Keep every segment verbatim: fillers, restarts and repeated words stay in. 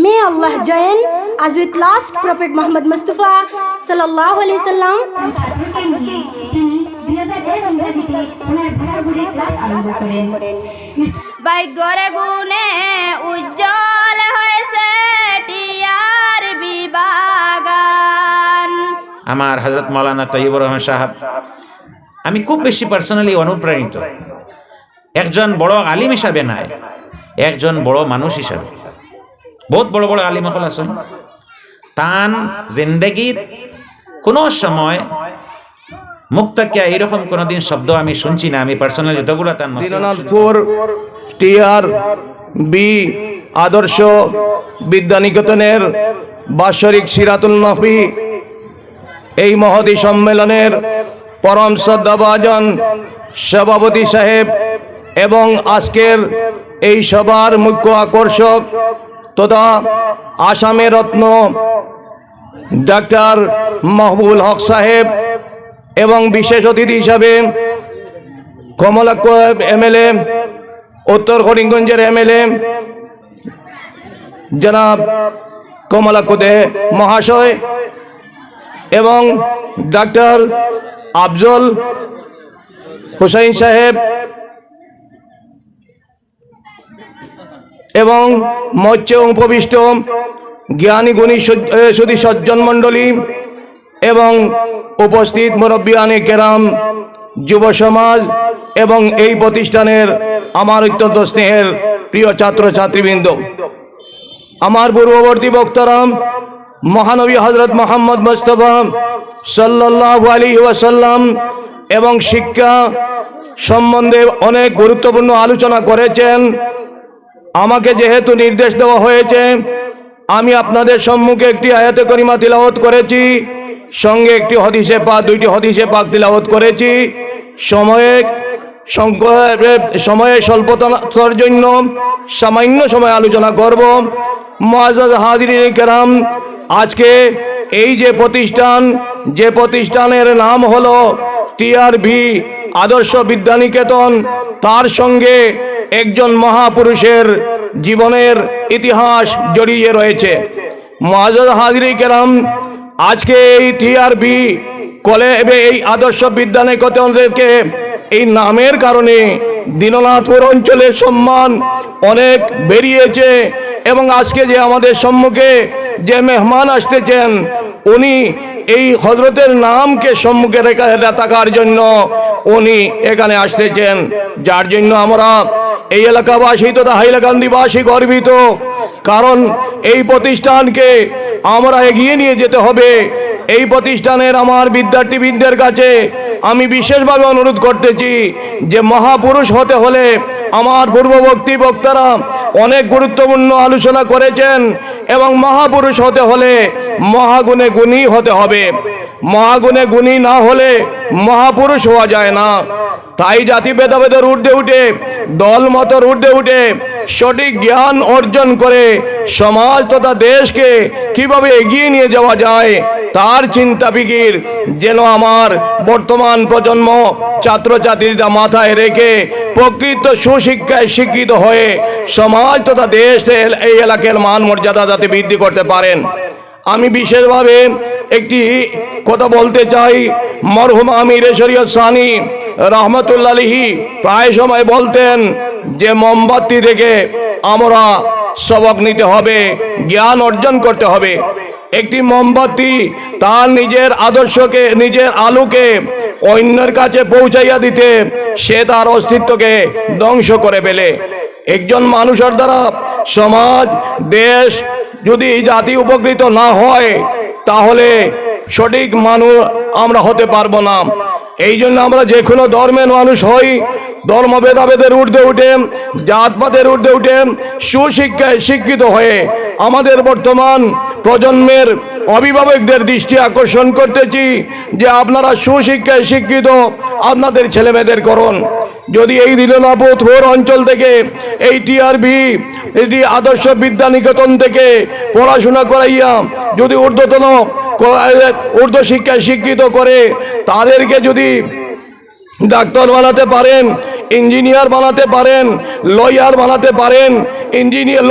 May Allah join us with last Prophet Muhammad Mustafa sallallahu alaihi wasallam. ভাগ্যর গুণে উজ্জ্বল হয়েছে টিআরবি বাগান। আমার হযরত মাওলানা তৈয়বুর রহমান সাহেব, আমি খুব বেশি পার্সোনালি অনুপ্রাণিত, একজন বড় আলিম হিসাবে নয়, একজন বড় মানুষ হিসাবে। বহুত বড় বড় আলিম অকল আছইন, তান জিন্দেগিত কোনো সময় মুখ থাকিয়া এইরকম কোনোদিন শব্দ আমি শুনছি না। আমি পার্সোনালি যতগুলা তান নসিহত শুনছি। দিনাজপুর টিআরবি আদর্শ বিদ্যানিকেতনের বাৎসরিক সিরাতুন নবী এই মহতী সম্মেলনের পরম শ্রদ্ধাভাজন সভাপতি সাহেব এবং আজকের এই সভার মুখ্য আকর্ষক তথা আসামে রত্ন ডাক্তার মাহবুবুল হক সাহেব এবং বিশেষ অতিথি হিসাবে কমলাক্ষ এমএলএ, উত্তর করিমগঞ্জের এমএলএ জনাব কমলাক্ষ দে মহাশয় এবং ডাক্তার আফজল হুসাইন সাহেব এবং মঞ্চে উপবিষ্ট জ্ঞানী গুণী সজ্জ- এ, সুধী সজ্জন মণ্ডলী এবং উপস্থিত মুরব্বিয়ানে কেরাম, যুব সমাজ এবং এই প্রতিষ্ঠানের আমার অত্যন্ত স্নেহের প্রিয় ছাত্র ছাত্রীবৃন্দ, আমার পূর্ববর্তী বক্তারা মহানবী হযরত মোহাম্মদ মুস্তফা সাল্লাল্লাহু আলাইহি ওয়াসাল্লাম এবং শিক্ষা সম্বন্ধে অনেক গুরুত্বপূর্ণ আলোচনা করেছেন। আমাকে যেহেতু নির্দেশ দেওয়া হয়েছে, আমি আপনাদের সম্মুখে একটি আয়াতে করিমা তিলাওয়াত করেছি, সঙ্গে একটি হাদিসে পাক, দুইটি হাদিসে পাক তিলাওয়াত করেছি। সময়ে সংক- সময়ে স্বল্পতার জন্য সামান্য সময় আলোচনা করব। মুআজ্জাজ হাজিরিন কেরাম, আজকে এই যে প্রতিষ্ঠান, যে প্রতিষ্ঠানের নাম হলো টিআরবি আদর্শ বিদ্যানিকেতন, তার সঙ্গে একজন মহাপুরুষের জীবনের ইতিহাস জড়িয়ে রয়েছে। মুআজ্জাজ হাজিরিন কেরাম, আজকে এই টিআরবি কলেজে এই আদর্শ বিদ্যানিকেতন থেকে এই নামের কারণে দীননাথপুর অঞ্চলের সম্মান অনেক বেরিয়েছে এবং আজকে যে আমাদের সম্মুখে যে মেহমান আসতেছেন, উনি এই হজরতের নামকে সম্মুখে রেখে থাকার জন্য উনি এখানে আসতেছেন, যার জন্য আমরা এই এলাকাবাসী তথা হাইলাকান্দিবাসী গর্বিত। কারণ এই প্রতিষ্ঠানকে আমরা এগিয়ে নিয়ে যেতে হবে। এই প্রতিষ্ঠানের আমার বিদ্যার্থীবৃন্দের কাছে আমি বিশেষভাবে অনুরোধ করতেছি যে মহাপুরুষ হতে হলে আমার পূর্ববর্তী বক্তারা অনেক গুরুত্বপূর্ণ আলোচনা করেছেন এবং মহাপুরুষ হতে হলে মহাগুণে গুণী হতে হবে। মহাগুণে গুণী না হলে মহাপুরুষ হওয়া যায় না। তাই জাতি ভেদাভেদের ঊর্ধ্বে উঠে, দল মতের ঊর্ধ্বে উঠে সঠিক জ্ঞান অর্জন করে সমাজ তথা দেশকে কিভাবে এগিয়ে নিয়ে যাওয়া যায়, তার চিন্তা ফিকির যেন আমার বর্তমান প্রজন্ম ছাত্রছাত্রীরা মাথায় রেখে প্রকৃত সুশিক্ষায় শিক্ষিত হয়ে সমাজ তথা দেশ, এই এলাকার মান মর্যাদা যাতে বৃদ্ধি করতে পারেন। আমি বিশেষভাবে একটি কথা বলতে চাই, মরহুম আমিরে শরীয়ত সানি রহমতুল্লাহ আলাইহি প্রায় সময় বলতেন যে মোমবাতি থেকে আমরা সবক নিতে হবে, জ্ঞান অর্জন করতে হবে। একটি মোমবাতি তার নিজের আদর্শকে, নিজের আলোকে অন্যের কাছে পৌঁছাইয়া দিতে সে তার অস্তিত্বকে ধ্বংস করে ফেলে। একজন মানুষের দ্বারা সমাজ, দেশ যদি এই জাতি উপকৃত না হয়, তাহলে সঠিক মানুষ আমরা হতে পারবো না। এই জন্য আমরা যে কোনো ধর্মের মানুষ হই, ধর্ম ভেদাভেদের ঊর্ধ্বে উঠে, জাতপাতের ঊর্ধ্বে উঠে, সুশিক্ষায় শিক্ষিত হয়ে আমাদের বর্তমান প্রজন্মের অভিভাবকদের দৃষ্টি আকর্ষণ করতেছি যে আপনারা সুশিক্ষায় শিক্ষিত আপনাদের ছেলেমেয়েদের করুন। যদি এই দীননাথপুর অঞ্চল থেকে এই টিআরবি, এটি আদর্শ বিদ্যা নিকেতন থেকে পড়াশোনা করাইয়া যদি ঊর্ধ্বতন ক-, ঊর্ধ্ব শিক্ষায় শিক্ষিত করে তাদেরকে যদি ডাক্তার বানাতে পারেন, ইঞ্জিনিয়ার বানাতে পারেন, লয়ার বানাতে পারেন, ইঞ্জিনিয়ার,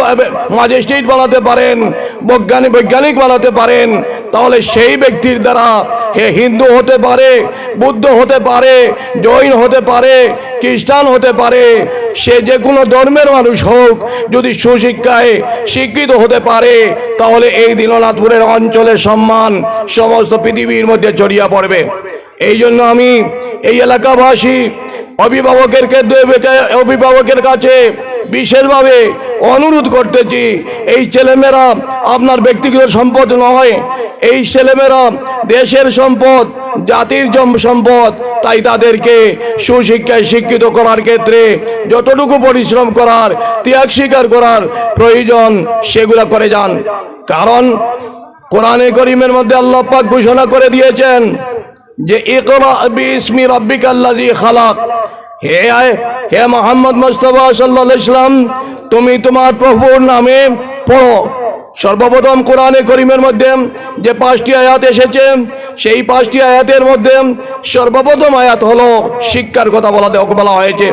ম্যাজিস্ট্রেট বানাতে পারেন, বৈজ্ঞানিক বৈজ্ঞানিক বানাতে পারেন, তাহলে সেই ব্যক্তির দ্বারা, হে হিন্দু হতে পারে, বুদ্ধ হতে পারে, জৈন হতে পারে, খ্রিস্টান হতে পারে, সে যে কোনো ধর্মের মানুষ হোক, যদি সুশিক্ষায় শিক্ষিত হতে পারে, তাহলে এই দীননাথপুরের অঞ্চলের সম্মান সমস্ত পৃথিবীর মধ্যে ছড়িয়ে পড়বে। এই জন্য আমি এই এলাকাবাসী, অভিভাবকের ক্ষেত্রে, অভিভাবকের কাছে বিশেষভাবে অনুরোধ করতেছি, এই ছেলেমেয়েরা আপনার ব্যক্তিগত সম্পদ নয়, এই ছেলেমেয়েরা দেশের সম্পদ, জাতির জম-, সম্পদ। তাই তাদেরকে সুশিক্ষায় শিক্ষিত করার ক্ষেত্রে যতটুকু পরিশ্রম করার, ত্যাগ স্বীকার করার প্রয়োজন, সেগুলা করে যান। কারণ কোরআনে করিমের মধ্যে আল্লাহ পাক ঘোষণা করে দিয়েছেন যে, "ইকরা বিসমি রাব্বিকাল্লাযী খালাক।" হে আয়, হে মোহাম্মদ মুস্তাফা সাল্লাল্লাহু আলাইহি ওয়াসাল্লাম, তুমি তোমার প্রভুর নামে পড়ো। সর্বপ্রথম কোরআনে করিমের মধ্যে যে পাঁচটি আয়াত এসেছে, সেই পাঁচটি আয়াতের মধ্যে সর্বপ্রথম আয়াত হলো শিক্ষার কথা বলা দে-, বলা হয়েছে।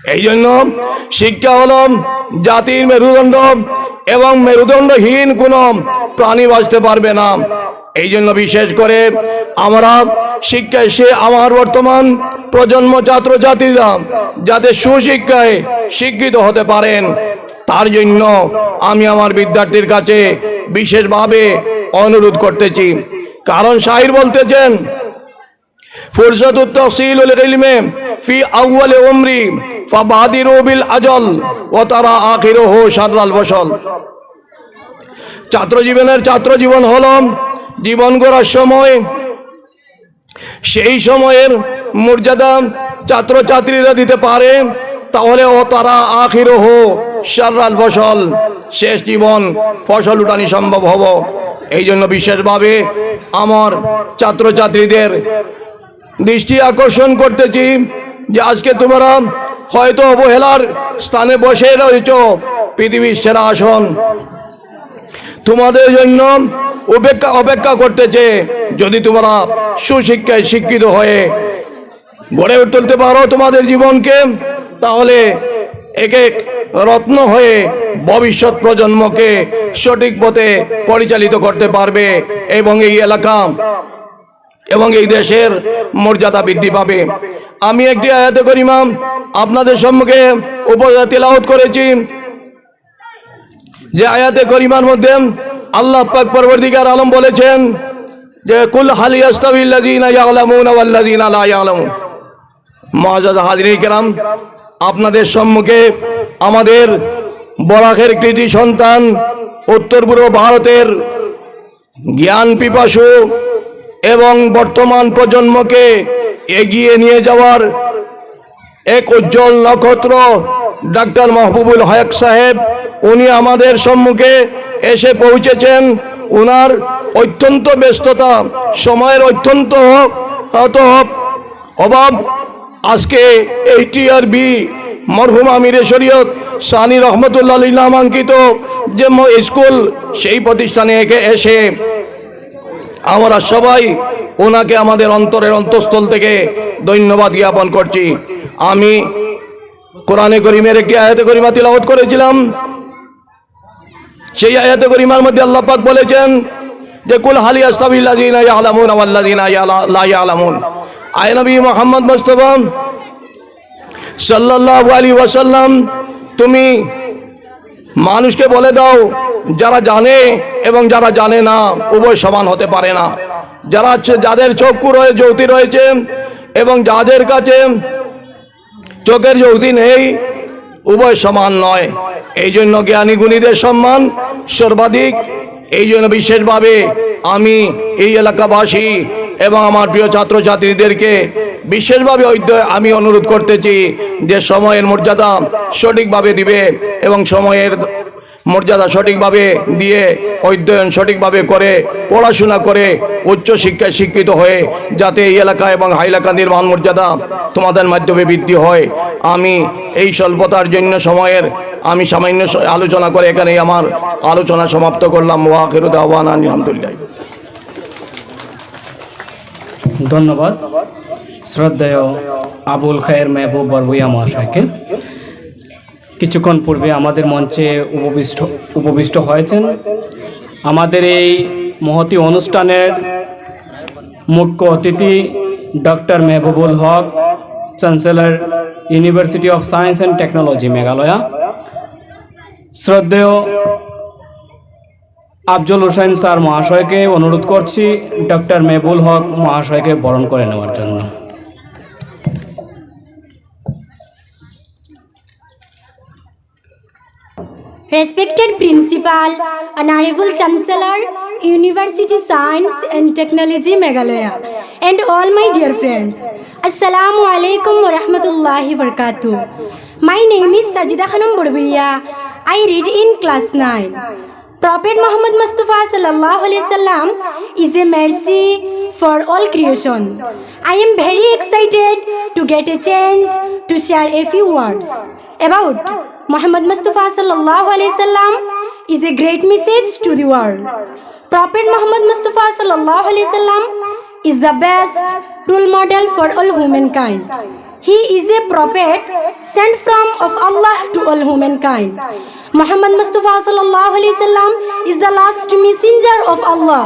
এই জন্য শিক্ষা হলো জাতির মেরুদণ্ড, এবং মেরুদণ্ডহীন কোনো প্রাণী বাঁচতে পারবে না। এই জন্য বিশেষ করে আমরা শিক্ষায়, সে আমার বর্তমান প্রজন্ম ছাত্রছাত্রীরা যাতে সুশিক্ষায় শিক্ষিত হতে পারেন, তার জন্য আমি আমার বিদ্যার্থীর কাছে বিশেষভাবে অনুরোধ করতেছি। কারণ শায়র বলতেছেন, "ফুরসাতুত তাহসিলুল ইলমে ফি আউয়ালি উমরি ফাবাদিরু বিল আজল ওয়া তারা আখিরুহু শাররাল ফসল।" ছাত্র জীবনের, ছাত্র জীবন হলো জীবন গড়ার সময়, সেই সময়ের মর্যাদা ছাত্রছাত্রীরা দিতে পারে, তাহলে ওয়া তারা আখিরুহু শাররাল ফসল, শেষ জীবন ফসল উঠানি সম্ভব হব। এই জন্য বিশেষভাবে আমার ছাত্রছাত্রীদের দৃষ্টি আকর্ষণ করতেছি যে আজকে তোমরা হয়তো অবহেলার স্থানে বসে রয়েছ, পৃথিবীর সেরা আসন তোমাদের জন্য অপেক্ষা, অপেক্ষা করতেছে। যদি তোমরা সুশিক্ষায় শিক্ষিত হয়ে গড়ে তুলতে পারো তোমাদের জীবনকে, তাহলে এক এক রত্ন হয়ে ভবিষ্যৎ প্রজন্মকে সঠিক পথে পরিচালিত করতে পারবে এবং এই এলাকা এবং এই দেশের মর্যাদা বৃদ্ধি পাবে। আমি একটি আয়াতে করিমা আপনাদের সম্মুখে উপ-, তিলাওয়াত করেছি, যে আয়াতে করিমার মধ্যে আল্লাহ পাক পরওয়ারদিগার আলম বলেছেন যে, "কুল হাল ইয়াস্তাবিল্লাযীনা ইয়ালামুনা ওয়াল্লাযীনা লা ইয়ালামুন।" মুআজ্জাজ হাজিরিন কেরাম, আপনাদের সম্মুখে আমাদের বরাকের কৃতি সন্তান, উত্তর পূর্ব ভারতের জ্ঞান পিপাসু এবং বর্তমান প্রজন্মকে এগিয়ে নিয়ে যাওয়ার এক উজ্জ্বল নক্ষত্র ডাক্তার মাহবুবুল হক সাহেব, উনি আমাদের সম্মুখে এসে পৌঁছেছেন। ওনার অত্যন্ত ব্যস্ততা, সময়ের অত্যন্ত অত অভাব। আজকে এই টিআরবি মরহুম আমিরে শরীয়ত সানি রহমতুল্লাহ আলাইহি নামাঙ্কিত যে ম-, স্কুল, সেই প্রতিষ্ঠানে একে এসে আমরা সবাই ওনাকে আমাদের অন্তরের অন্তঃস্থল থেকে ধন্যবাদ জ্ঞাপন করছি। আমি কোরআনে করিমের একটি আয়াতে করিমা তিলাওয়াত করেছিলাম। সেই আয়াতে করিমার মধ্যে আল্লাহ পাক বলেছেন যে, "কুল হাল ইয়াস্তাবিল্লাযীনা ইয়ালামুনা ওয়াল্লাযীনা ইয়ালা-, লা ইয়ালামুন।" আয় নবী মুহাম্মদ মুস্তাফা সাল্লাল্লাহু আলাইহি ওয়াসাল্লাম, তুমি মানুষকে বলে দাও, যারা জানে এবং যারা জানে না, উভয় সমান হতে পারে না। যারা চ-, যাদের চক্ষু রয়ে-, জ্যোতি রয়েছে এবং যাদের কাছে চোখের জ্যোতি নেই, উভয় সমান নয়। এই জন্য জ্ঞানী গুণীদের সম্মান সর্বাধিক। এই জন্য বিশেষভাবে আমি এই এলাকাবাসী এবং আমার প্রিয় ছাত্রছাত্রীদেরকে বিশেষভাবে অধ্যয়-, আমি অনুরোধ করতেছি যে সময়ের মর্যাদা সঠিকভাবে দিবে এবং সময়ের মর্যাদা সঠিকভাবে দিয়ে, অধ্যয়ন সঠিকভাবে করে, পড়াশোনা করে, উচ্চ শিক্ষায় শিক্ষিত হয়ে যাতে এই এলাকা এবং হাইলাকান্দির মান মর্যাদা তোমাদের মাধ্যমে বৃদ্ধি হয়। আমি এই স্বল্পতার জন্য সময়ের আমি সামান্য স-, আলোচনা করে এখানেই আমার আলোচনা সমাপ্ত করলাম। ওয়া আখিরু দাওয়ানা আলহামদুলিল্লাহ। ধন্যবাদ শ্রদ্ধেয় আবুল খায়ের মেহবুব বড়ভূঁইয়া মহাশয়কে। কিছুক্ষণ পূর্বে আমাদের মঞ্চে উপবিষ্ট উপবিষ্ট হয়েছেন আমাদের এই মহতী অনুষ্ঠানের মুখ্য অতিথি doctor Mehbubul Haque, chancellor, university of science and technology Meghalaya. শ্রদ্ধেয় আফজল হোসেন স্যার মহাশয়কে অনুরোধ করছি ডক্টর মেহবুবুল হক মহাশয়কে বরণ করে নেওয়ার জন্য। Respected Principal, Honorable Chancellor, University Science and Technology Meghalaya, and all my dear friends, Assalamu alaikum wa rahmatullahi wa barakatuh. My name is Sajida Khanum Barbariya. I read in class nine. Prophet Muhammad Mustafa sallallahu alaihi wasallam is a mercy for all creation. I am very excited to get a chance to share a few words about Muhammad Mustafa sallallahu alaihi wasallam is a great message to the world. Prophet Muhammad Mustafa sallallahu alaihi wasallam is the best role model for all humankind. He is a prophet sent from of Allah to all humankind. Muhammad Mustafa sallallahu alaihi wasallam is the last messenger of Allah.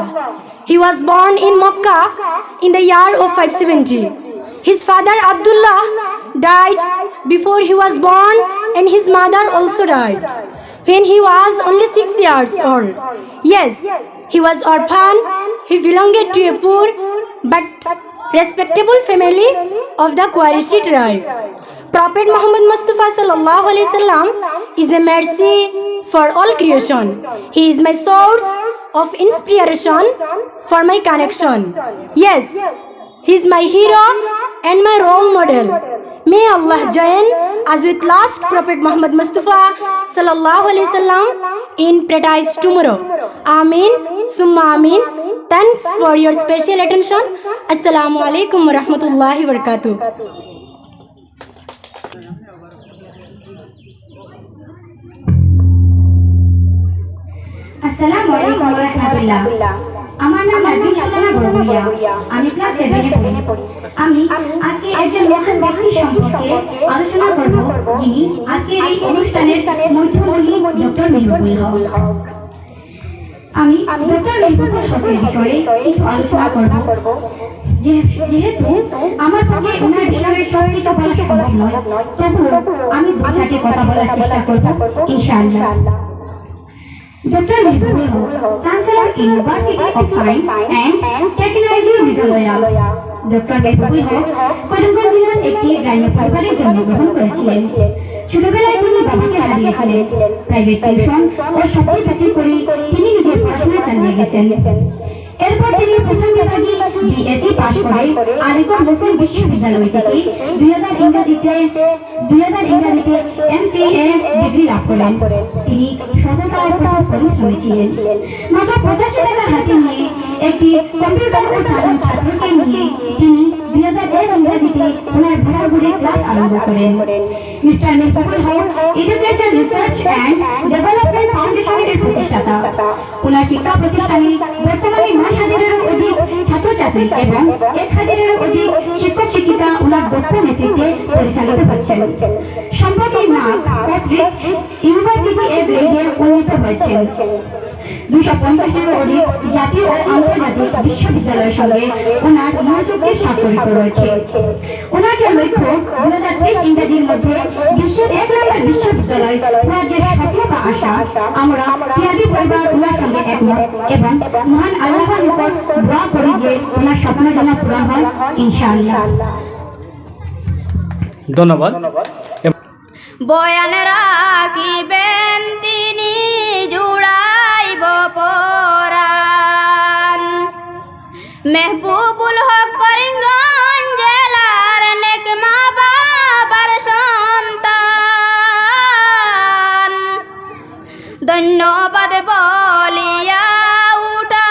He was born in Makkah in the year of five seventy. His father Abdullah died before he was born, and his mother also died when he was only six years old. Yes, he was orphan. He belonged to a poor but respectable family of the Qurayshi tribe. Prophet Muhammad Mustafa sallallahu alaihi wasallam is a mercy for all creation. He is my source of inspiration for my connection. Yes, he is my hero and my role model. May Allah join us with last Prophet Muhammad Mustafa sallallahu alaihi wasallam in paradise tomorrow. Ameen, summa ameen. Thanks for your special attention. Assalamu alaikum wa rahmatullahi wa barakatuh. আসসালামু আলাইকুম ওয়া রাহমাতুল্লাহ। আমার নাম নাজনীন সুলতানা বড়ভূঁইয়া। আমি ক্লাস সেভেনে পড়ি। আমি আজকে একজন মহান ব্যক্তি সম্পর্কে আলোচনা করব, যিনি আজকের এই অনুষ্ঠানের মধ্যমণি ডক্টর মেহবুবুল হক। আমি ডক্টর মেহবুবুল হকের বিষয়ে কিছু আলোচনা করব। যে-, যেহেতু আমার পক্ষে ওনার বিষয়ে সব কিছু বলা সম্ভব নয়, তবুও আমি দু চারটি কথা বলার চেষ্টা করব, ইনশাআল্লাহ। ডক্টর মেহবুবুল হক, Chancellor University of Science and Technology Meghalaya। Doctor Mehbubul হক করিমগঞ্জ জেলার একটি গ্রাম্য পরিবারে জন্মগ্রহণ করেছিলেন। ছোটবেলায় তিনি বাবাকে হারিয়েছিলেন। প্রাইভেট টিউশন ও সবজি বিক্রি করে তিনি নিজের পড়াশোনা চালিয়ে গেছেন। এরপর তিনি প্রথম বিভাগে বিএসসি পাশ করে আলিগড় মুসলিম বিশ্ববিদ্যালয় থেকে দুই হাজার ইংরেজিতে দুই হাজার ইংরেজিতে এমসিএ ডিগ্রি লাভ করেন। তিনি সততা ও কঠোর পরিশ্রমী ছিলেন। মাত্র পঁচাশি টাকা হাতে নিয়ে একটি কম্পিউটার ও চার জন ছাত্রকে নিয়ে তিনি দুই হাজার এক ইংরেজিতে ওনার ঘোরাঘুরি ক্লাস আরম্ভ করেন। মিস্টার মেহবুবুল হক এডুকেশন রিসার্চ অ্যান্ড ডেভেলপমেন্ট ফাউন্ডেশনের প্রতিষ্ঠাতা। ওনার শিক্ষা প্রতিষ্ঠানে বর্তমানে নয় হাজারেরও অধিক ছাত্রছাত্রী এবং এক হাজারেরও অধিক শিক্ষক শিক্ষিকা ওনার দক্ষ নেতৃত্বে পরিচালিত হচ্ছেন। সম্প্রতি নাক কর্তৃক ইউনিভার্সিটি এ গ্রেডে উন্নীত হয়েছেন। দুশো পঞ্চাশেরও অধিক জাতীয় ও আন্তর্জাতিক বিশ্ববিদ্যালয়ের সঙ্গে ওনার মনোযোগকে স্বাক্ষরিত রয়েছে। ওনার যে লক্ষ্য দুই হাজার তেইশ ইংরেজির মধ্যে বিশ্বের এক নম্বর বিশ্ববিদ্যালয় হওয়ার যে স্বপ্ন বা আশা, আমরা টিআরবি পরিবার ওনার সঙ্গে একমত এবং মহান আল্লাহর নিকট দোয়া করি যে ওনার স্বপ্ন যেন পূরণ হয়, ইনশাআল্লাহ। ধন্যবাদ। বয়ান রাখিবেন তিনি জুড়াইব পরাণ। মেহবুবুল হক করিমগঞ্জ জেলার নেক মা বাবার সন্তান। ধন্যবাদ বলিয়া উঠা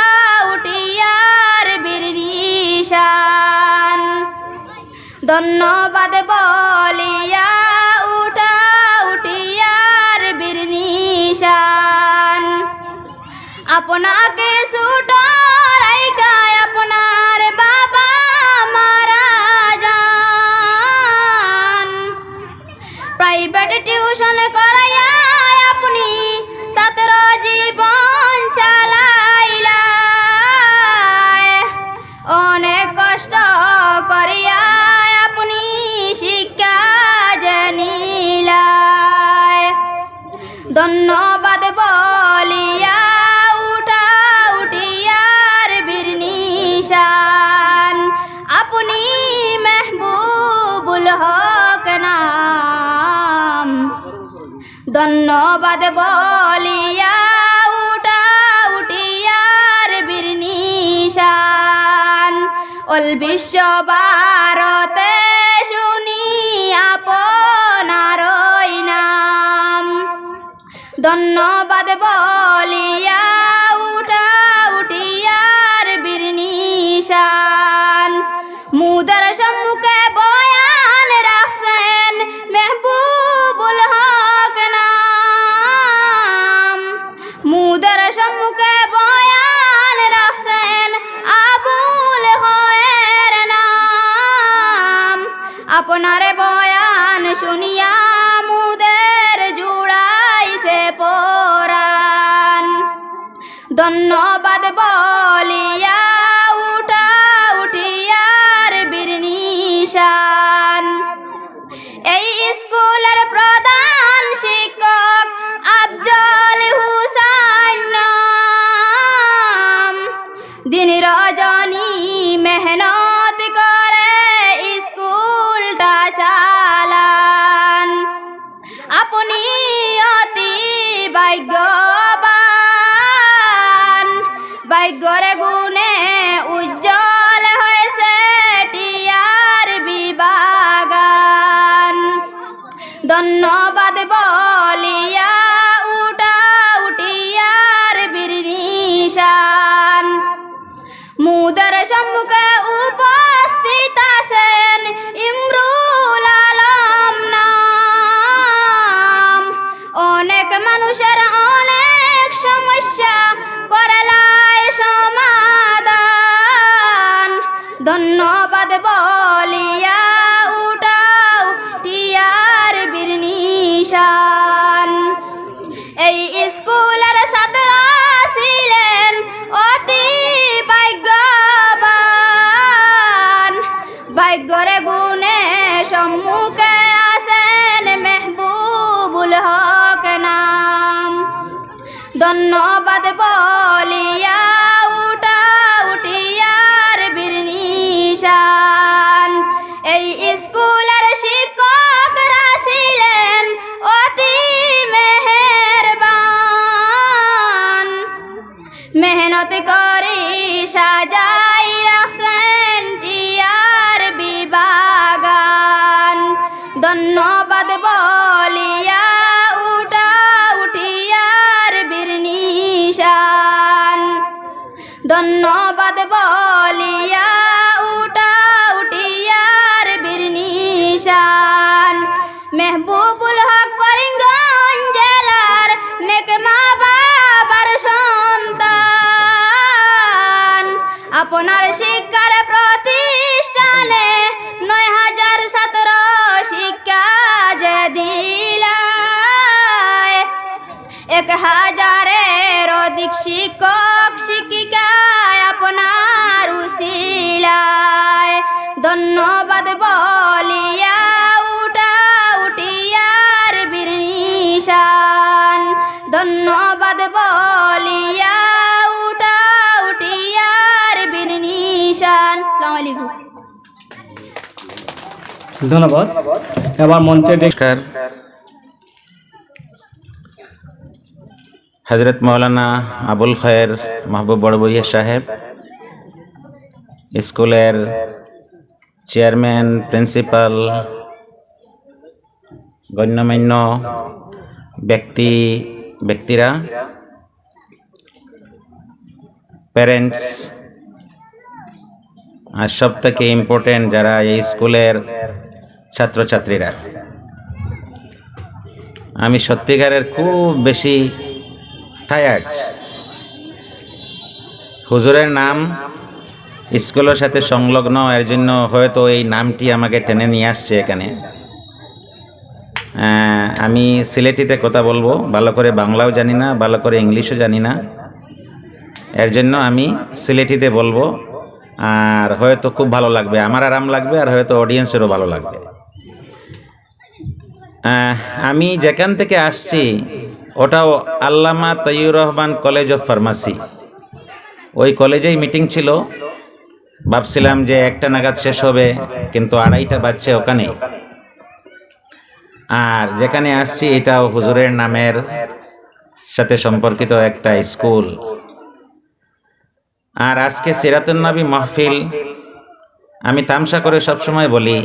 উঠিয়ার বীর নিশান। ধন্যবাদ বলিয়া উঠা উঠিয়ার বীর নিশান। আপনাকে ছোট রাইখা আপনার বাবা মারা অল বিশ্ব ভারতে শুনি আপনারই নাম। ধন্যবাদ বলিয়া উঠা উঠিয়ার বীর নিশান। মুদের সম্মুখে বয়ান রাখছেন মেহবুবুল হক নাম। মুদের সম্মুখে বয়ান রাখছেন আবুল হকের নাম। আপনার বয়ান শুনিয়া মুদের জুড়াইছে পরাণ। ধন্যবাদ বলিয়া উঠা উঠিয়ার বীর নিশান। এই স্কুলের প্রধান শিক্ষক আফজল হুসাইন নাম। দিন রজনী মেহনত করে স্কুলটা চালান। আপনি অতি ভাগ্যবান, ভাগ্যর গুণে উজ্জ্বল হয়েছে টিআরবি বাগান। ধন্যবাদ বলিয়া উঠা উঠিয়ার বীর নিশান। মুদের সম্মুখে উপস্থিত আছেন ইমরুল আলম নাম। অনেক মানুষের অনেক সমস্যা করলায় সমাধান। ধন্যবাদ বলিয়া উঠাও টিআরবির নিশান। এই স্কুলের ছাত্র ছিলেন অতি ভাগ্যবান। ভাগ্যর গুণে সম্মুখে আছেন মেহবুবুল হক নাম। ধন্যবাদ বলিয়া উঠাও টিআরবির নিশান। এই স্কুলের শিক্ষকরা ছিলেন অতি মেহেরবান। মেহনত করি সাজাই রাখছেন টিআরবি বাগান। ধন্যবাদ বলিয়া উঠাও টিআরবির নিশান। ধন্যবাদ বলিয়া উঠাও টিআরবির নিশান। মেহবুবুল হক করিমগঞ্জ জেলার নেক মা বাবার সন্তান। আপনার শিক্ষার প্রতিষ্ঠানে নয় হাজার ছাত্র শিক্ষা যে দিলায়। এক হাজারের অধিক শিক্ষক শিক্ষিকায় আপনার উসিলায়। ধন্যবাদ বলিয়া উঠাও টিআরবির নিশান। ধন্যবাদ বলিয়া উঠাও টিআরবির নিশান। আসসালামু আলাইকুম। ধন্যবাদ। এবার মঞ্চে ডেকে নমস্কার। হজরত মৌলানা আবুল খায়ের মাহবুব বড়বুইয়া সাহেব, স্কুলের চেয়ারম্যান, প্রিন্সিপাল, গণ্যমান্য ব্যক্তি ব্যক্তিরা, প্যারেন্টস, আর সব থেকে ইম্পর্টেন্ট যারা এই স্কুলের ছাত্রছাত্রীরা, আমি সত্যিকারের খুব বেশি টায়ার্ড। হুজুরের নাম স্কুলের সাথে সংলগ্ন, এর জন্য হয়তো এই নামটি আমাকে টেনে নিয়ে আসছে এখানে। আহ, আমি সিলেটিতে কথা বলবো, ভালো করে বাংলাও জানি না, ভালো করে ইংলিশও জানি না, এর জন্য আমি সিলেটিতে বলবো। আর হয়তো খুব ভালো লাগবে, আমার আরাম লাগবে, আর হয়তো অডিয়েন্সেরও ভালো লাগবে। আহ, আমি যেখান থেকে আসছি, ওটাও আল্লামা তৈয়ুর রহমান কলেজ অফ ফার্মাসি। ওই কলেজেই মিটিং ছিল, ভাবছিলাম যে একটা নাগাদ শেষ হবে, কিন্তু আড়াইটা বাজছে ওখানে। আর যেখানে আসছি, এটাও হুজুরের নামের সাথে সম্পর্কিত একটা স্কুল। আর আজকে সিরাতুন নবী মাহফিল, আমি তামশা করে সবসময় বলি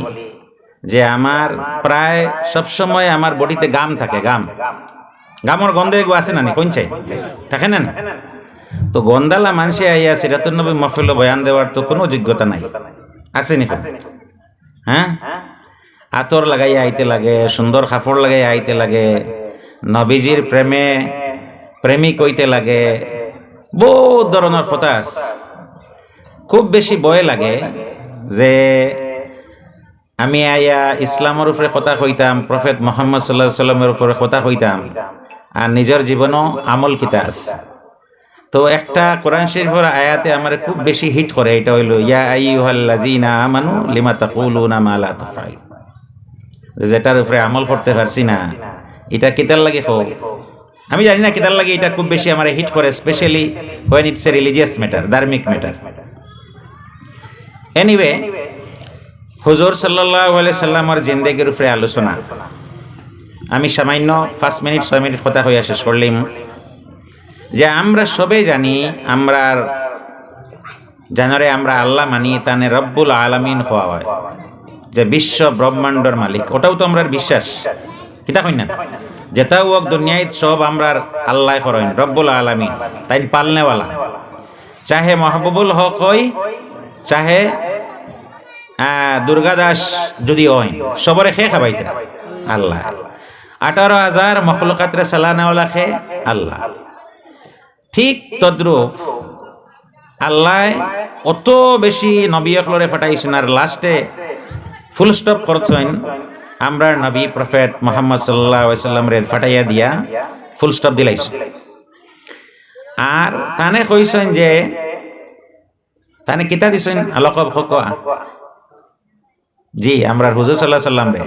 যে আমার প্রায় সবসময় আমার বডিতে গাম থাকে, গাম। গামর গন্ধ এগু আছে না নি? কোন চাই? থাকে না নি? তো গন্ধালা মানষে আইয়া সিরাতুন নবী মাহফিলো বয়ান দেওয়ার তো কোনো যোগ্যতা নাই, আছে নি? হ্যাঁ, আতর লাগাইয়া আইতে লাগে, সুন্দর কাপড় লাগাইয়া আইতে লাগে, নবীজির প্রেমে প্রেমিক হইতে লাগে, বহুত ধরনের কথা আছে। খুব বেশি ভয় লাগে যে আমি আইয়া ইসলামর উপরে কথা কইতাম, প্রফেট মোহাম্মদ সাল্লাল্লাহু আলাইহি সাল্লামের উপরে কথা কইতাম, আর নিজের জীবনও আমল কিতা আছে। তো একটা কোরআন শরীফের আয়াতে আমারে খুব বেশি হিট করে, এটা হইল, "ইয়া আইয়ুহাল্লাযীনা আমানু লিমা তাকুলুনা মা লা তাফআলুন।" যেটার উপরে আমল করতে পারছি না, এটা কিতার লাগি কও? আমি জানি না কিতার লাগি এটা খুব বেশি আমারে হিট করে, specially when it's a religious matter, ধার্মিক ম্যাটার। এনিওয়ে, হুজুর সাল্লাল্লাহু আলাইহি সাল্লামর জিন্দেগির উপরে আলোচনা। আমি সামান্য পাঁচ মিনিট, ছয় মিনিট কথা কইয়া শেষ করলিম যে আমরা সবে জানি, আমরার জানরে আমরা আল্লাহ মানি, তানে রব্বুল আলামিন কওয়া হয়, যে বিশ্ব ব্রহ্মাণ্ডর মালিক, ওটাও তো আমরার বিশ্বাস। কিতা কইন না? যেটাও হোক দুনিয়াত সব আমরার আল্লাহ করইন, রব্বুল আলামিন, তাইন পালনেওয়ালা। চাহে মাহবুবুল হক হই, চাহে, আহ, দুর্গা দাস যদি হইন, সবরে খে খাবাইতা? আল্লাহ। আঠারো হাজার মখলুকাতরে চালানেওয়ালা খে? আল্লাহ। ঠিক তদ্রূপ আল্লাহ অত বেশি নবী অকলরে ফাটাইছইন, আর লাস্টে ফুল স্টপ করছইন আমরার নবী প্রফেট মোহাম্মদ সাল্লাল্লাহু আলাইহি সাল্লামরে ফাটাইয়া দিয়া ফুল স্টপ দিলাইছইন। আর তানে কইছইন যে, তানে কিতা দিছইন? আলোক খোকা। জি, আমরার হুজুর সাল্লাল্লাহু আলাইহি সাল্লামরে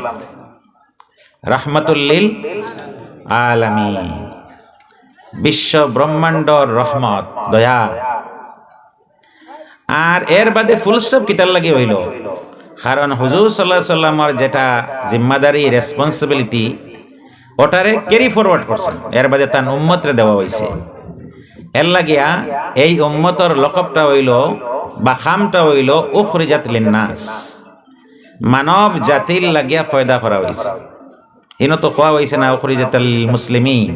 রাহমাতুল লিল আলামিন, বিশ্ব ব্রহ্মাণ্ডর রহমত, দয়া। আর এর বাদে ফুল স্টপ কিতার লাগি হইল? কারণ হুজুর সাল্লাল্লাহু আলাইহি সাল্লামর যেটা জিম্মাদারি, রেসপন্সিবিলিটি, ওটারে ক্যারি ফরওয়ার্ড করছইন, এর বাদে তান উম্মতরে দেওয়া হইছে। এর লাগিয়া এই উম্মতর লকবটা হইল বা খামটা হইল উখরিজাত লিন্নাস, মানব জাতির লাগিয়া পয়দা করা হইছে। ইনো তো কওয়া হইছে না উখরিজাত লিল মুসলিমিন,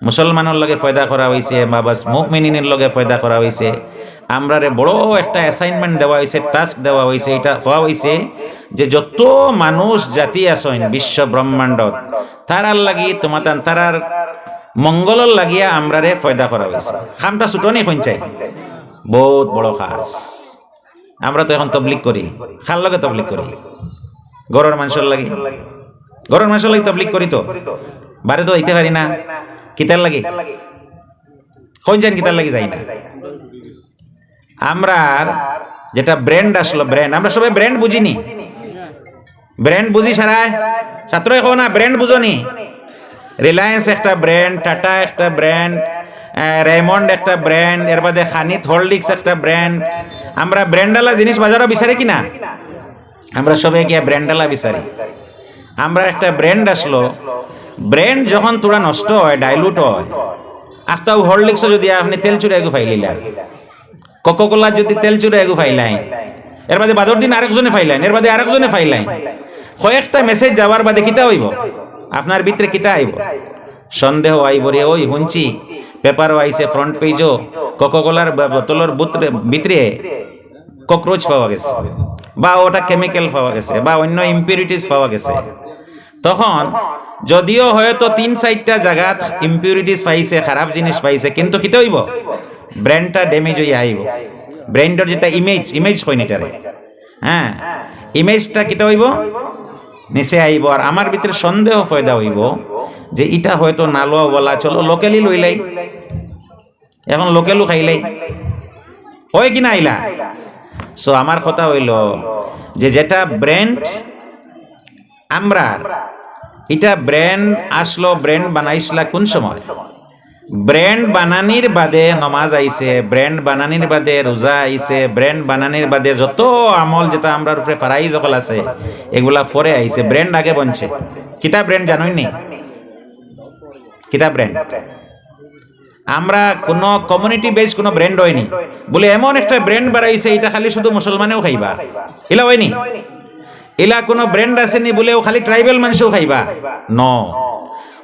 মুসলমানর লাগি পয়দা করা হইছে বা বাস মুমিনিনের লাগি পয়দা করা হইছে। আমরারে বড় একটা অ্যাসাইনমেন্ট দেওয়া হইছে, টাস্ক দেওয়া হইছে, এটা কওয়া হইছে যে যত মানুষ জাতি আছইন বিশ্ব ব্রহ্মাণ্ডত, তারার লাগি তোমাতান, তারার মঙ্গলর লাগিয়া আমরারে পয়দা করা হইছে। খামটা ছুটো নি কইন চাই? বহুত বড় কাজ। আমরা তো এখন তবলিগ করি, কার লগে তবলিগ করি? ঘরর মানষর লাগি। ঘরর মানষর লাগি তবলিগ করি তো, বারে তো যাইতে পারি না। কিতার লাগি? কইন চাইন কিতার লাগি যাই না? আমরার যেটা ব্র্যান্ড আসলো, ব্র্যান্ড, আমরা সবে ব্র্যান্ড বুঝি নি? ব্র্যান্ড বুঝি সারায়? ছাত্রই কও না, ব্র্যান্ড বুঝো নি? রিলায়েন্স একটা ব্র্যান্ড, টাটা একটা ব্র্যান্ড, আহ, রেমন্ড একটা ব্র্যান্ড, এর বাদে খানিত হরলিক্স একটা ব্র্যান্ড। আমরা ব্র্যান্ডওয়ালা জিনিস বাজারো বিচারি কি না? আমরা সবে গিয়া ব্র্যান্ডওয়ালা বিচারি। আমরা একটা ব্র্যান্ড আসলো, ব্র্যান্ড যখন থুড়া নষ্ট হয়, ডাইলুট হয়, আখতাও হরলিক্সও যদি আপনি তেল চুরে এগু ফাইলিলা, কোকোকোলা যদি তেল চুরে এগু ফাইলাইন, এর বাদে বাদর দিন আরেকজনে ফাইলাইন, এর বাদে আরেকজনে ফাইলাইন, কয়েকটা মেসেজ যাওয়ার বাদে কিতা হইব? আপনার ভিতরে কিতা আইব? সন্দেহ আইব রে, ওই হুনছি, পেপারও আইছে, ফ্রন্ট পেজও, কোকোকোলার ব-, বোতলর বুতরে-, ভিতরে ককরোচ পাওয়া গেছে, বা ওটা কেমিক্যাল পাওয়া গেছে, বা অন্য ইম্পিউরিটিস পাওয়া গেছে। তখন যদিও হয়তো তিন চাইরটা জাগাত ইম্পিউরিটিস পাইছে, খারাপ জিনিস পাইছে, কিন্তু কিতা হইব? ব্র্যান্ডটা ড্যামেজ হইয়া আইব। ব্র্যান্ডর যেটা ইমেজ, ইমেজ কইন এটারে, হ্যাঁ, ইমেজটা কিতা হইব? নিচে আইব। আর আমার ভিতরে সন্দেহ পয়দা হইব যে এটা হয়তো নালুয়া ওয়ালা, চলো লোকালি লইলাই। এখন লোকালও খাইলাই, হয় কি না আইলা? সো আমার কথা হইল যে যেটা ব্র্যান্ড, আমরা এটা ব্র্যান্ড আসলো, ব্র্যান্ড বানাইছলা কোন সময়? ব্র্যান্ড বানানির বাদে নমাজ আইছে, ব্র্যান্ড বানানির বাদে রোজা আইছে, ব্র্যান্ড বানানির বাদে যত আমল যেটা আমরার উপরে ফারাইজ অকল আছে, এগুলা পরে আইছে, ব্র্যান্ড আগে বনছে। কিতা ব্র্যান্ড জানইন নি? কিতা ব্র্যান্ড? আমরা কোনো কমিউনিটি বেস কোনো ব্র্যান্ড অয়নি, বুলে এমন একটা ব্র্যান্ড বাড়াইছে, ইটা খালি শুধু মুসলমানেউ খাইবা, ইলা অয়নি। ইলা কোনো ব্র্যান্ড আছেনি বুলে ও খালি ট্রাইবাল মানষেউ খাইবা। No,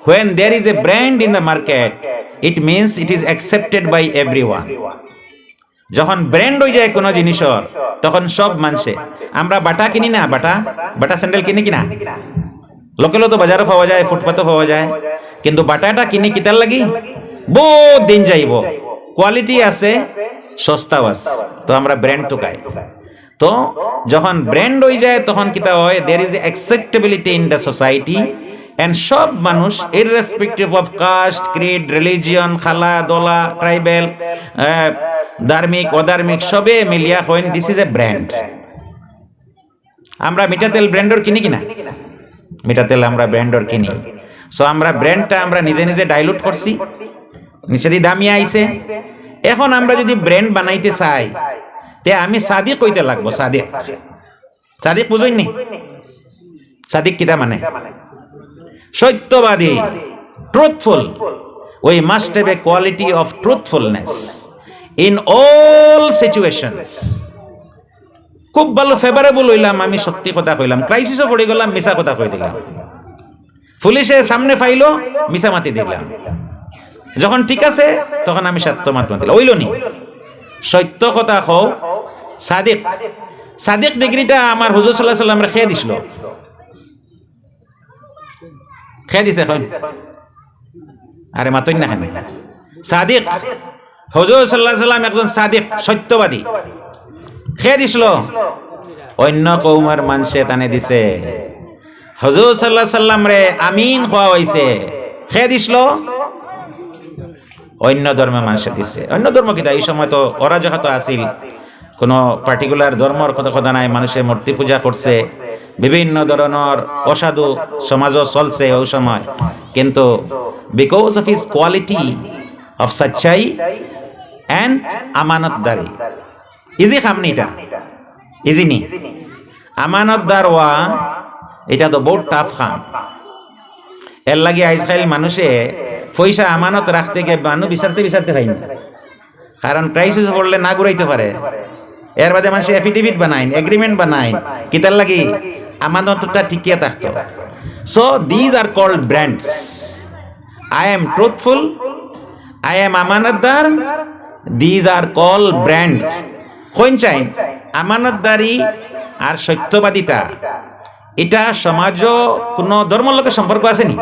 when there is a brand in the market, it means it is accepted by everyone. যখন ব্র্যান্ড অইযায় কোনো জিনিসর, তখন সব মানষে, আমরা বাটা কিনি না, বাটা, বাটা স্যান্ডেল কিনি কিনা? লোকালো তো বাজারো পাওয়া যায়, ফুটপাতো পাওয়া যায়, কিন্তু বাটাটা কিনি কিতার লাগি? বউত দিন যাইবো, কোয়ালিটি আছে, সস্তাও আছে, তো আমরা ব্র্যান্ড টুকাই। তো যখন ব্র্যান্ড অইযায়, তখন কিতা অয়? There is acceptability in the society, and সব মানুষ, irrespective of caste, creed, religion, খালা, দলা, ট্রাইবাল, ধার্মিক, অধার্মিক, সবে মিলিয়া coin, "This is a brand." আমরা মিঠা তেল ব্র্যান্ডর কিনি কিনা? মিঠা তেল আমরা ব্র্যান্ডর কিনি। সো আমরা ব্র্যান্ডটা আমরা নিজে নিজে ডাইলুট করছি, নিচেদি দামিয়া আইছে। এখন আমরা যদি ব্র্যান্ড বানাইতে চাই, তে আমি সাদিক অইতে লাগবো, সাদিক। সাদিক বুঝইননি? সাদিক কিতা মানে? সত্যবাদী, truthful. We must have a quality of truthfulness in all situations. খুব ভালো ফেভারেবল অইলাম, আমি সত্যি কথা কইলাম, ক্রাইসিসো পড়ি গেলাম, মিছা কথা কই দিলাম, পুলিশে সামনে পাইলো, মিছা মাতি দিলাম, যখন ঠিক আছে, তখন আমি সত্য মাত মাতিলাম, অইলো নি? সত্য কথা কও, সাদিক। সাদিক ডিগ্রিটা আমার হুজুর সাল্লাল্লাহু আলাইহি ওয়াসাল্লামরে কে দিছিল? কে দিছে কইন? আরে মাতইন না কেনে? সাদিক। হুজুর সাল্লাল্লাহু আলাইহি ওয়াসাল্লাম একজন সাদিক, সত্যবাদী। কে দিছিল? অন্য কওমর মানষে তানে দিছে। হুজুর সাল্লাল্লাহু আলাইহি ওয়াসাল্লামরে আমিন কওয়া অইছে। কে দিছিল? অন্য ধর্মর মানষে দিছে। অন্য ধর্ম কিতা? ই সময় তো অরাজকতা আছিল, কোনো পার্টিকুলার ধর্মর কথা, কথা নাই, মানষে মূর্তি পূজা করছে, বিভিন্ন ধরনর অসাধু সমাজও চলছে ওই সময়। কিন্তু because of his quality of সচ্চাই and আমানতদারি, ইজি কাম নি ইটা? ইজি নি? আমানতদার অওয়া, ইটা তো বউত টাফ কাম। এরলাগি আইজকাইল মানষে পয়সা আমানত রাখতে গিয়া মানু বিচারতে বিচারতে পাইন না। কারণ ক্রাইসিসো পড়লে না ঘুরাইতে পারে। এরবাদে মানষে এফিডেভিট বানাইন, এগ্রিমেন্ট বানাইন, কিতার লাগি? আমানতটা টিকিয়া থাকতো। So these are called brands. I am truthful, I am আমানতদার, these are called brand. Coin চাইন, আমানতদারি আর সত্যবাদিতা, ইটা সমাজো কোনো ধর্মর লগে সম্পর্ক আছে নি?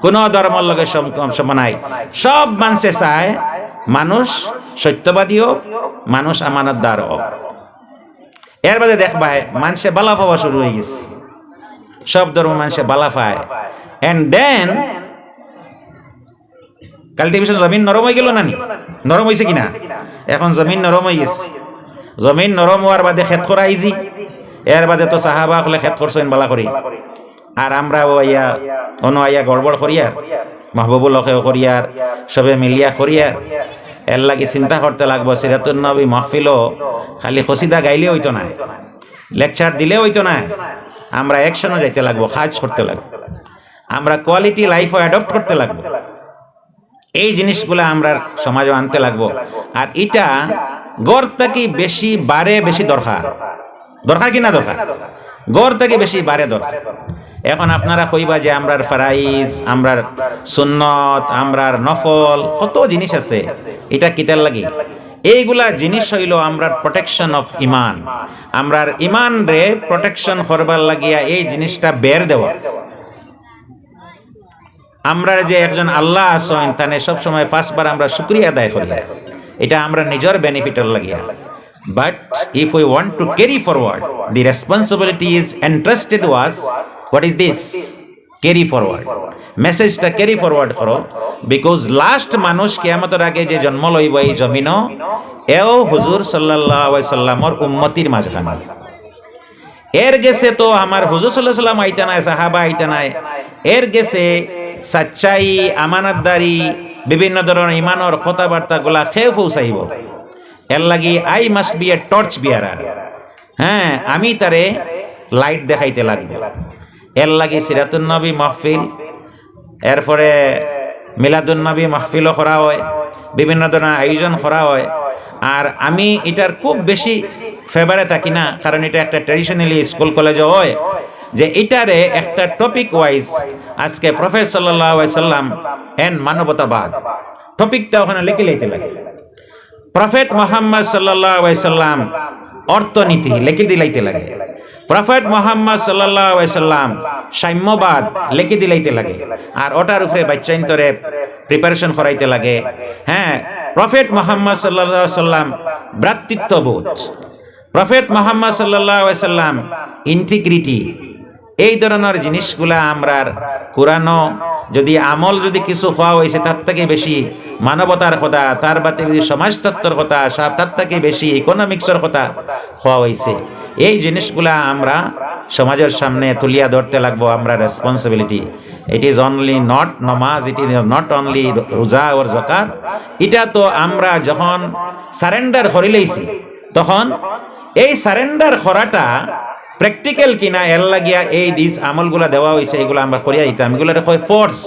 কোনো ধর্মর লগে সম-, সম্পর্ক নাই। সব মানষে চায় মানুষ সত্যবাদী হোক, মানুষ আমানতদার হোক। এরবাদে দেখবায় মানষে বালা পাওয়া শুরু অই গেছে, সব ধর্ম মানষে বালা পায়। And then কাল্টিভেশন জমিন নরম অই গেল না নি? নরম অইছে কি না? এখন জমিন নরম অই গেছে। জমিন নরম অওয়ার বাদে খেত করা ইজি। এরবাদে তো সাহাবা অকলে খেত করছইন বালা করি। আর আমরাও আইয়া, অনো আইয়া গড়বড় করিয়ার, মাহবুবুল হকেও করিয়ার, সবে মিলিয়া করিয়ার। এরলাগি চিন্তা করতে লাগবো, সিরাতুন নবী মাহফিলো খালি কসিদা গাইলে অইতো নায়, লেকচার দিলে অইতো নায়, আমরা অ্যাকশনো যাইতে লাগবো, কাজ করতে লাগবো, আমরা কোয়ালিটি লাইফও অ্যাডপ্ট করতে লাগবো। এই জিনিসগুলা আমরার সমাজো আনতে লাগবো। আর ইটা ঘর থাকি বেশি বারে বেশি দরকার। দরকার কি না দরকার? ঘর থাকি বেশি বারে দরকার। এখন আপনারা কইবা যে আমরার ফারাইজ, আমরার সুন্নত, আমরার নফল, কত জিনিস আছে, ইটা কিতার লাগি? এইগুলা জিনিস অইলো আমরার প্রোটেকশন অফ ইমান। আমরার ইমানরে প্রোটেকশন করবার লাগিয়া এই জিনিসটা বের দেওয়া। আমরার যে একজন আল্লাহ আছইন, তানে সবসময় পাঁচবার আমরা শুকরিয়া আদায় করি, ইটা আমরার নিজর বেনিফিটর লাগিয়া। But if we want to carry forward, the responsibility is entrusted to us. What is this? Carry forward. মেসেজটা ক্যারি ফরওয়ার্ড করো, because লাস্ট মানুষ কিয়ামতর আগে যে জন্ম লইবো এই জমিনো, এও হুজুর সাল্লাল্লাহু আলাইহি সাল্লামর উম্মতির মাঝখানো। এর গেছে তো আমার হুজুর সাল্লাল্লাহু আলাইহি সাল্লাম আইতা নায়, সাহাবা আইতা নায়, এর গেছে সাচ্চাই, আমানতদারি, বিভিন্ন ধরনর ইমানর কথাবার্তাগুলা কে পৌঁছাইবো? এরলাগি I must be a torch bearer। হ্যাঁ, আমি তারে লাইট দেখাইতে লাগবো। এরলাগি সিরাতুন নবী মাহফিল, এরপরে মিলাদুন নবী মাহফিলও করা অয়। বিভিন্ন ধরনের আয়োজন করা হয়। আর আমি ইটার খুব বেশি ফেভারে থাকি না, কারণ ইটা একটা ট্র্যাডিশনালি স্কুল কলেজও হয়, যে ইটারে একটা টপিক ওয়াইজ, আজকে প্রফেট সাল্লাল্লাহু আলাইহি সাল্লাম and মানবতাবাদ, টপিকটা ওখানে লেখি লাইতে লাগে। প্রফেট মোহাম্মদ সাল্লাল্লাহু আলাইহি সাল্লাম অর্থনীতি লেখি দিলাইতে লাগে। প্রফেট মোহাম্মদ সাল্লাল্লাহু আলাইহি সাল্লাম সাম্যবাদ লেখি দিলাইতে লাগে। আর ওটার উপরে বাচ্চাইন্তরে প্রিপারেশন করাইতে লাগে। হ্যাঁ, প্রফেট মোহাম্মদ সাল্লাল্লাহু আলাইহি সাল্লাম ভ্রাতৃত্ববোধ, প্রফেট মোহাম্মদ সাল্লাল্লাহু আলাইহি সাল্লাম ইন্টিগ্রিটি, এই ধরনের জিনিসগুলা আমরার কোরআনও যদি আমল যদি কিছু কওয়া হয়েছে, তার থেকে বেশি মানবতার কথা, তার বাদে যদি সমাজতত্ত্বর কথা, সা-, তার থেকে বেশি ইকোনমিক্সর কথা কওয়া হয়েছে। এই জিনিসগুলা আমরা সমাজের সামনে তুলিয়া ধরতে লাগবো, আমরা responsibility. It is only not নমাজ, it is not only রোজা or জাকাত। এটা তো আমরা যখন সারেন্ডার করি লইছি, তখন এই সারেন্ডার করাটা প্র্যাকটিক্যাল কিনা, এর লাগিয়া এই দিস আমলগুলা দেওয়া হয়েছে, এগুলা আমরা করিয়া দিতাম, এগুলারে কয় ফোর্স,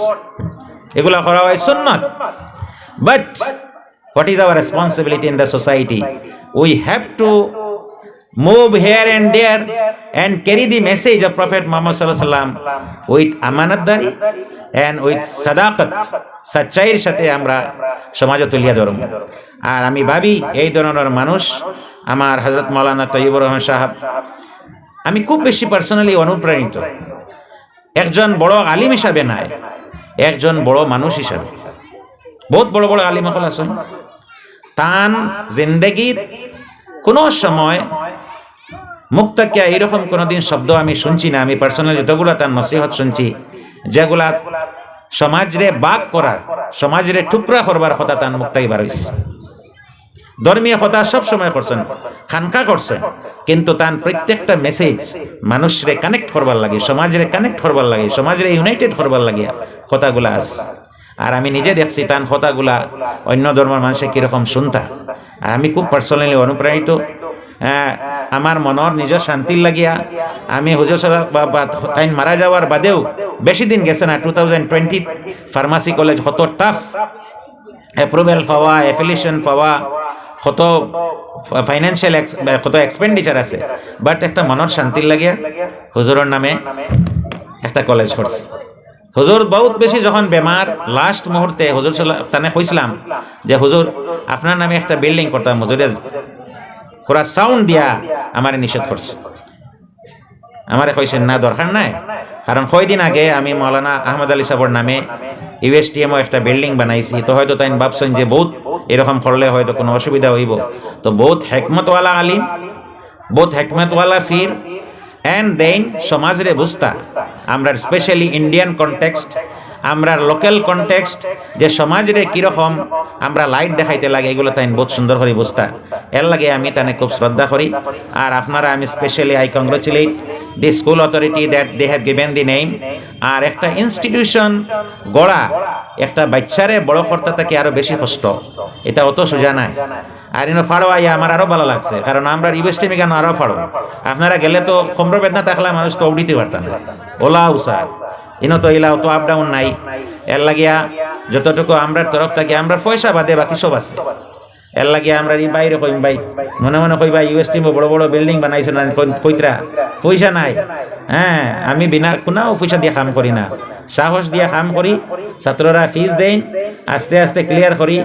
এগুলা করা হয় সুন্নত। But what is our responsibility in the society? We have to move here and there and carry the message of Prophet Muhammad sallallahu alaihi wasallam with আমানতদারি and with সাদাকাত, সচ্চাইর সাথে আমরা সমাজে তুলিয়া ধরমু। আর আমি ভাবি, এই ধরনের মানুষ আমার হযরত মাওলানা তৈয়বুর রহমান সাহেব, আমি খুব বেশি পার্সোনালি অনুপ্রাণিত, একজন বড় আলিম হিসাবে নায়, একজন বড় মানুষ হিসাবে। বহুত বড় বড় আলিম অকল আছইন, তান জিন্দেগির কোনো সময় মুখ থাকিয়া এইরকম কোনোদিন শব্দ আমি শুনছি না। আমি পার্সোনালি যতগুলা তান নসিহত শুনছি, যেগুলা সমাজরে ভাগ করার, সমাজরে টুকরা করবার কথা তান মুখ থাকি বার হইছে। ধর্মীয় কথা সব সময় করছেন, খানকা করছেন, কিন্তু তান প্রত্যেকটা মেসেজ মানুষরে কানেক্ট করবার লাগি, সমাজরে কানেক্ট করবার লাগি, সমাজরে ইউনাইটেড করবার লাগিয়া কথাগুলা আছে। আর আমি নিজে দেখছি তান কথাগুলা অন্য ধর্মর মানুষে কিরকম শুনতা। আর আমি খুব পার্সোনালি অনুপ্রাণিত। হ্যাঁ, আমার মনর নিজর শান্তির লাগিয়া আমি হুজুর সাহেব বা, বা তাইন মারা যাওয়ার বাদেও বেশি দিন গেছে না, two thousand twenty pharmacy college কত টাফ অ্যাপ্রুভাল পাওয়া, অ্যাফিলিয়েশন পাওয়া, কত ফাইন্যান্সিয়াল কত এক্সপেন্ডিচার আছে, বাট একটা মনর শান্তির লাগিয়া হুজুরর নামে একটা কলেজ করছে। হুজুর বহুত বেশি যখন বেমার, লাস্ট মুহূর্তে হুজুর সাল্লা-, তানে কইছিলাম যে, "হুজুর, আপনার নামে একটা বিল্ডিং করতাম।" হুজুরে পুরা সাউন্ড দিয়া আমারে নিষেধ করছে, আমারে কইছেন, "না, দরকার নাই।" কারণ কয়দিন আগে আমি মাওলানা আহমদ আলী সাহেবর নামে ইউএসটিএমও একটা বিল্ডিং বানাইছি, তো হয়তো তাইন ভাবছেন যে বহুত এরকম করলে হয়তো কোনো অসুবিধা হইব। তো বহুত হেকমতওয়ালা আলিম, বহুত হেকমতওয়ালা ফির, and then সমাজরে বুঝতা, আমরা স্পেশালি ইন্ডিয়ান কনটেক্সট, আমরা লোকাল কনটেক্সট, যে সমাজরে কিরকম আমরা লাইট দেখাইতে লাগে, এগুলো তাইন বহুত সুন্দর করে বুঝতা। এর লাগে আমি তানে খুব শ্রদ্ধা করি। আর আপনারা, আমি specially I congratulate the school authority that they have given the name। আর একটা ইনস্টিটিউশন গড়া, একটা বাচ্চারে বড় করতে থাকে আরো বেশি কষ্ট, এটা অত সোজা নাই। আর ইনো ফাড়ো আইয়া আমার আরো ভালো লাগছে, কারণ আমরা ইউএসটিএম এখানে আরো ফাড়ো। আপনারা গেলে তো কোমর বেদনা থাকলে মানুষ তো উঠিতে পারতা না, ওলা উষা, ইনো তো ইলা অত আপ ডাউন নাই। এর লাগিয়া যতটুকু আমরার তরফ থাকি, আমরা পয়সা বাদে বাকি সব আছে। এর লাগিয়া আমরা এই বাইরে কইম ভাই, মনে মনে কই ভাই, ইউএসটিএম বড় বড় বিল্ডিং বানাইছো না, কই-, কইতরা পয়সা নাই। হ্যাঁ, আমি বিনা কোনো পয়সা দিয়া কাম করি না, সাহস দিয়া কাম করি। ছাত্ররা ফিজ দেইন, আস্তে আস্তে ক্লিয়ার করি।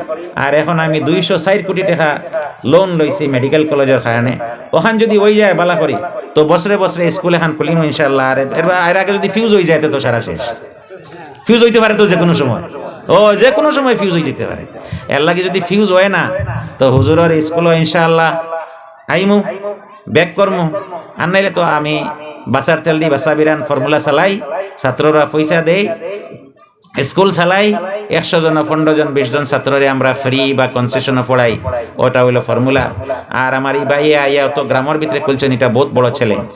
আর এখন আমি দুইশো ষাট কোটি টাকা লোন লইছি মেডিকেল কলেজের কারণে। ওখান যদি ওই যায় বালা করি, তো বছরে বছরে স্কুল এখান খুলিম ইনশাল্লাহ। আর এর, এর আগে যদি ফিউজ হয়ে যায়, তো সারা শেষ। ফিউজ হইতে পারে তো যে কোনো সময়, ও যে কোনো সময় ফিউজ হয়ে যেতে পারে। এর লাগি যদি ফিউজ হয় না, তো হুজুরর স্কুলও ইনশাআল্লাহ আইমু, ব্যাক করমু। আর নাইলে তো আমি বাসার তেল দি বাসা বিরান ফর্মুলা চালাই, ছাত্ররা পয়সা দেই, স্কুল চালাই, একশো জন, পনেরো জন, বিশ জন ছাত্ররে আমরা ফ্রি বা কনসেশনে পড়াই, ওটা হইলো ফর্মুলা। আর আমার এই ভাইয়া আইয়া তো গ্রামের ভিতরে খুলছেন, এটা বহুত বড় চ্যালেঞ্জ।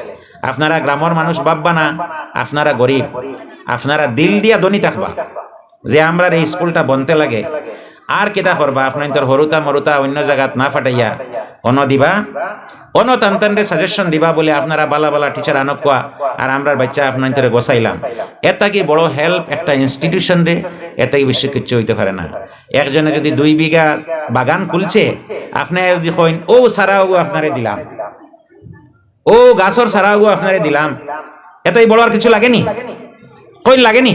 আপনারা গ্রামের মানুষ ভাববা না, আপনারা গরিব, আপনারা দিল দিয়া ধনী থাকবা। যে আমরার এই স্কুলটা বনতে লাগে, আর কিতা করবা? আপনাইন্তর হরুতা মরুতা অইন্য জাগাত না ফাটাইয়া অনো দিবা, অনো তান তানরে সাজেশন দিবা বুলে আপনারা বালা বালা টিচার আনউক্কা, আর আমরার বাইচ্চা আপনাইন্তরে গছাইলাম। এর থাকি বড় হেল্প একটা ইনস্টিটিউশনরে, এর থাকি বেশি কিচ্ছু অইতে পারে না। একজনে যুদি দুই বিঘা বাগান খুলছে, আপনে যুদি কইন, "অউ চারা অগু আপনারে দিলাম, অউ গাছর চারা অগু আপনারে দিলাম", এর থাকি বড় আর কিচ্ছু লাগেনি? কইন লাগেনি?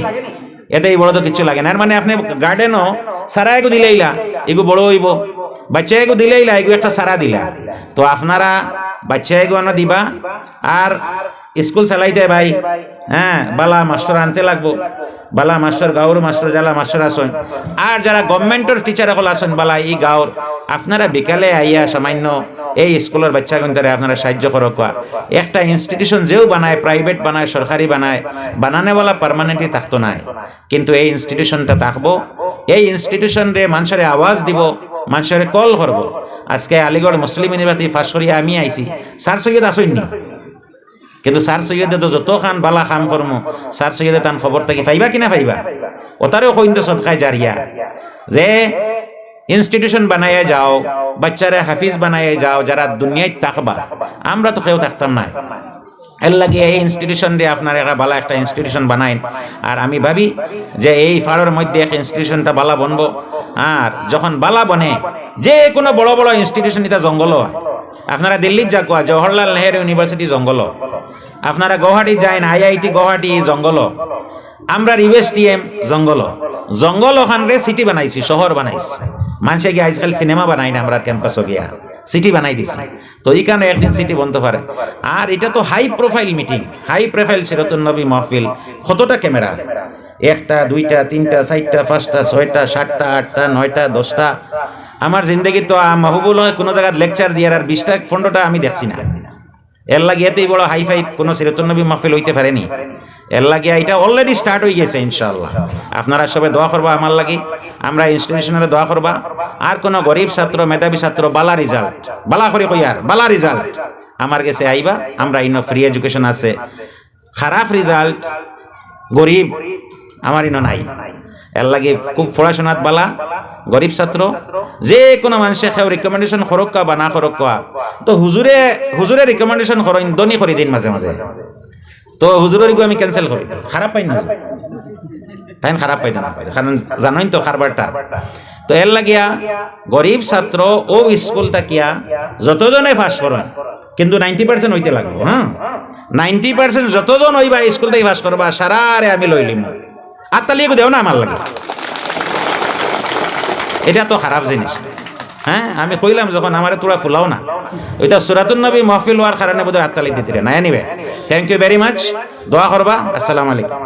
এর থাকি বড় তো কিচ্ছু লাগে না। এর মানে আপনে গার্ডেনো চারা এগু দিলাইলা, এগু বড় অইবো। বাইচ্চা এগু দিলাইলা, এগু একটা চারা দিলা। তো আপনারা বাইচ্চা এগু আনো দিবা, আর স্কুল চালাইতে ভাই, হ্যাঁ, বালা মাস্টর আনতে লাগবো। বালা মাস্টর, গাঁওর মাস্টর, যারা মাস্টর আছইন, আর যারা গভর্নমেন্টর টিচার অকল আছইন, বালা ই গাঁওর, আপনারা বিকালে আইয়া সামান্য এই স্কুলর বাইচ্চাগুইন্তরে আপনারা সাহায্য করউক্কা। একটা ইনস্টিটিউশন যেউ বানায়, প্রাইভেট বানায়, সরকারি বানায়, বানানেওয়ালা পার্মানেন্টলি থাকতো নায়, কিন্তু এই ইনস্টিটিউশনটা থাকবো। এই ইনস্টিটিউশনরে মানষরে আওয়াজ দিবো, মানষরে কল করবো। আজকে আলিগড় মুসলিম ইউনিভার্সিটি পাশ করিয়া আমি আইছি, স্যার সৈয়দ আছইন নি? কিন্তু স্যার সৈয়দে তো যতখান বালা কাম করমু, স্যার সৈয়দে তান খবর থাকি পাইবা কি না পাইবা? অতারেও কইন তো সদকায়ে জারিয়া, যে ইনস্টিটিউশন বানাইয়া যাও, বাইচ্চারে হাফিজ বানাইয়া যাও, যারা দুনিয়াত থাকবা, আমরা তো কেউ থাকতাম নায়। এর লাগি এই ইনস্টিটিউশনরে আপনারা একটা বালা একটা ইনস্টিটিউশন বানাইন। আর আমি ভাবি যে এই ফাড়র মধ্যে এক ইনস্টিটিউশনটা বালা বনবো। আর যখন বালা বনে, যে কোনো বড় বড় ইনস্টিটিউশন ইতা জঙ্গলো অয়। আপনারা দিল্লিত যাউক্কা, জওহরলাল নেহেরু ইউনিভার্সিটি জঙ্গলো। আপনারা গুয়াহাটি যাইন, আইআইটি গুয়াহাটি জঙ্গলো। আমরার ইউএসটিএম জঙ্গলো। জঙ্গল অখানরে সিটি বানাইছি, শহর বানাইছি। মানষে গিয়া আইজকাল সিনেমা বানাইন আমরার ক্যাম্পাসো গিয়া, সিটি বানাই দিছি। তো ইখানো একদিন সিটি বনতো পারে। আর ইটা তো high profile meeting, high profile Siratun Nabi মাহফিল। কতটা ক্যামেরা? একটা, দুইটা, তিনটা, চাইরটা, পাঁচটা, ছয়টা, সাতটা, আটটা, নয়টা, দশটা। আমার জিন্দেগিত তো আ, মাহবুবুল হক কোনো জাগাত লেকচার দিয়ার আর বিশটা, পনেরোটা আমি দেখছি না। এর লাগি এতেই বড় হাইফাই কোনো সিরাতুন নবী মাহফিল অইতে পারেনি। এর লাগি ইটা already start অই গেছে ইনশাআল্লাহ। আপনারা সবে দোয়া করবা আমার লাগি, আমরার ইনস্টিটিউশনরে দোয়া করবা। আর কোনো গরিব ছাত্র, মেধাবী ছাত্র, বালা রেজাল্ট, বালা করি কইয়ার, বালা রেজাল্ট, আমার গেছে আইবা। আমরা ইনো ফ্রি এডুকেশন আছে। খারাপ রেজাল্ট, গরিব, আমার ইনো নাই। এর লাগি খুব পড়াশোনাত বালা, গরিব ছাত্র, যে কোনো মানষে কেউ রিকমেন্ডেশন করউক্কা বা না করউক্কা, তো হুজুরে, হুজুরে রিকমেন্ডেশন করইন, ধনী করি দিন মাঝে মাঝে। তো হুজুরর ইগু আমি ক্যান্সেল করি দিই, খারাপ পাইন না? তাইন খারাপ পাইতা না, কারণ জানইন তো কারবারটা। তো এর লাগিয়া গরিব ছাত্র অউ স্কুল থাকিয়া যতজনে পাস করইন, কিন্তু নাইনটি পার্সেন্ট অইতে লাগবো, হ্যাঁ? নাইনটি পার্সেন্ট যতজন অইবা স্কুল থাকি পাস করবা, সারারে আমি লইলিমু। আত্তালি এগু দেও না আমার লাগি। ইটা তো খারাপ জিনিস। হ্যাঁ, আমি কইলাম যখন, আমারে থুড়া ফুলাও না। ইটা সিরাতুন নবী মাহফিল অওয়ার কারণে বোধহয় আত্তালি দিতে না। Anyway, thank you very much. দোয়া করবা। আসসালামু আলাইকুম।